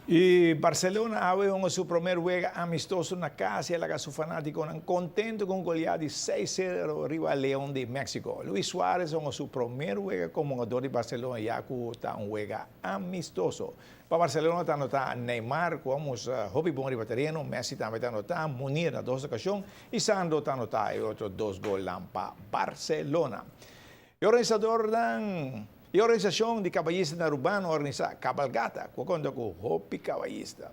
Y Barcelona awe a hunga su promer wega amistoso na cas y a laga su fanaticonan contento cu un goleada di seis cero riba Leon di Mexico. Luis Suarez a hunga su promer wega como hungador di Barcelona ya cu ta un wega amistoso. Pa Barcelona ta anota Neymar cu a mustra hopi bon riba tereno, Messi tambe ta anota, Munir na dos ocasion y Sandro ta anota e otro dos golnan pa Barcelona. E organisadornan E organisacion di caballistanan Arubano a organisa cabalgata cu a conta cu hopi caballista.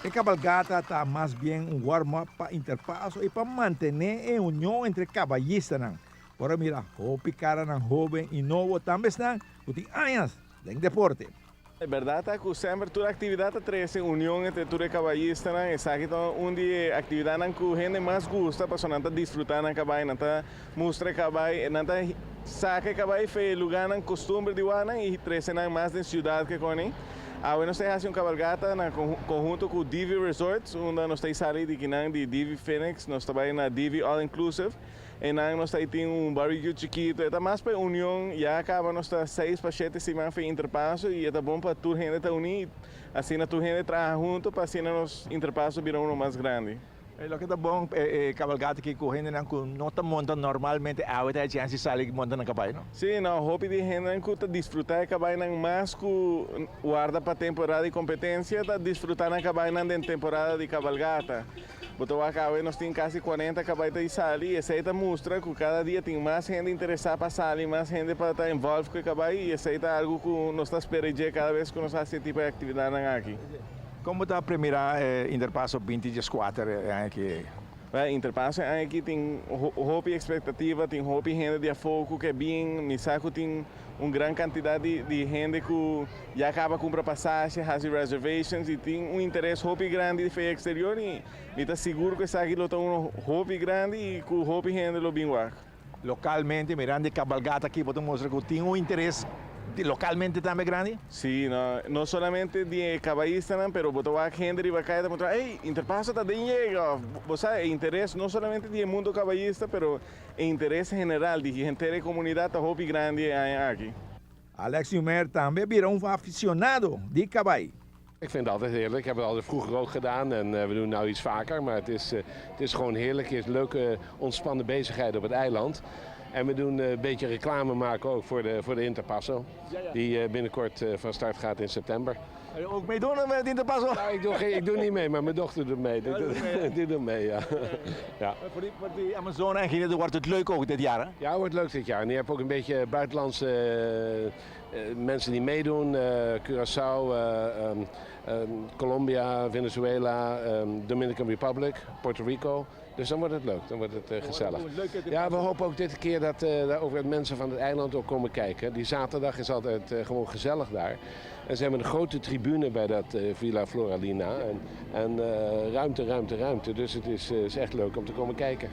E cabalgata ta mas bien un warm-up pa Interpaso y pa mantene e union entre caballistanan. Por a mira hopi caranan hoben y nobo, tambe esnan cu tin añas den deporte. E bèrdat ta ku semper tur aktividat ta trese union entre tur e kabayistanan. Esaki ta un di e aktividatnan ku hende mas gusta pasobra nan ta disfrutá nan kabai, nan ta mustra e kabai, nan ta saka e kabai for e lugánan kostumber di wak-nan i trese nan mas den siudat ke koni. Awe nos ta hasi un kabalgata na konhunto ku Divi Resorts unda nos ta sali di kinan di Divi Phoenix nos ta bai na Divi All Inclusive. Einan nos ta tin un barbecue chikito. E ta mas pa e union. Ya caba nos ta seis pa shete siman fe Interpaso y e ta bon pa tur hende ta uni y asina tur hende traha hunto pa asina nos Interpaso bira uno mas grandi. E loke ta bon e cabalgata aki cu hendenan cu no ta monta normalmente awe ta e chance di sali monta nan cabai no? Si, no, hopi di hendenan cu ta disfruta e cabainan mas cu warda pa temporada di competencia ta disfruta nan cabainan den temporada di cabalgata. Bo ta wak awe nos tin kasi cuarenta cabai ta di sali y esey ta mustra cu cada dia tin mas hende interesa pa sali, mas hende pa ta involve cu e cabai y esey ta algo cu nos ta spera dje cada bes cu nos haci e tipo di actividadnan aki. Con bo ta premira e Interpaso binti dieskuater e aña aki? Well, Interpaso e aña aki tin hopi expectativa, tin hopi hende di afo cu ke bin, mi sa cu tin un gran cantidad di di hende cu ya caba cumpra pasashi, haci reservations y tin un interes hopi grandi di fe exterior y mi ta sigur cu esaki lo ta uno hopi grandi y cu hopi hende lo bin wak. Localmente, mirando e cabalgata aki bo ta mustra cu tin un interes localmente tambe grandi? Sí, no, no solamente di e caballistanan, pero bo ta wak hende riba caya ta puntra, ey, Interpaso ta den yega of, bo sa, e interes no solamente di e mundo caballista, pero E interes general di henter e comunidad ta hopi grandi e aña aki. Alex Nieuwmeer tambe a bira un aficionado di cabai. Ik vind het altijd heerlijk. Ik heb het altijd vroeger ook gedaan en we doen het nou iets vaker. Maar het is, het is gewoon heerlijk. Het is een leuke, ontspannen bezigheid op het eiland. En we doen een beetje reclame maken ook voor de, voor de Interpasso. Die binnenkort van start gaat in september. Ga je ook meedoen met Interpasso? Nou, ik doe, geen, ik doe niet mee, maar mijn dochter doet mee. Die, doet, die doet mee, ja. ja. Voor die, voor die Amazone en Guinea wordt het leuk ook dit jaar, hè? Ja, het wordt leuk dit jaar. En je hebt ook een beetje buitenlandse uh, mensen die meedoen. Uh, Curaçao, uh, um, um, Colombia, Venezuela, um, Dominican Republic, Puerto Rico. Dus dan wordt het leuk, dan wordt het uh, gezellig. Ja, we hopen ook dit keer dat uh, ook mensen van het eiland ook komen kijken. Die zaterdag is altijd uh, gewoon gezellig daar. En ze hebben een grote tribune bij dat Villa Floralina. En, en ruimte, ruimte, ruimte. Dus het is, is echt leuk om te komen kijken.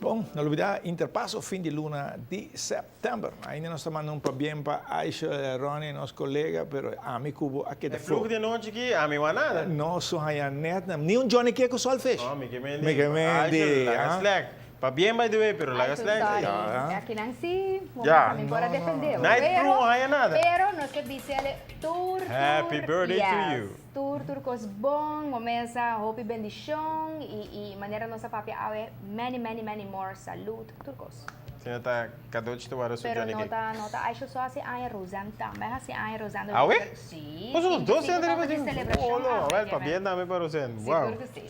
Bon, no lubida Interpaso fin di luna di september. Ainda nos ta manda un pabien pa Aisha, Ronnie, nos colega, pero ami cu bo a keda E fluho di anochi aki, ami wak nada. No su haña net na, ni un Johnny Cake cu saltfish. No, mi ke mendi. Mi ke mendi. Aisha, laga slack. Pabien by the way, pero laga Aisha, slack. sorry. Akinan si, bo Ya. mi por a defende bo. Night Pero, crew no haña nada. pero nos ke bisele tur, tur, Happy birthday to yes. you. Tur tur kos bon, bo mesa hopi bendishon i i manera nos a papia awe many many many more salud tur kos. Si no ta cadochi ta wara su Pero Johnny no Cake. ta no ta Aisha so hasi aña Roseanne tambe hasi aña Roseanne Awe? Si Boso 25 dos hende tabata riba di dje? selebrashon Olo, awe wel ke pabien men. tambe pa Roseanne. Wow. Sigur ku si.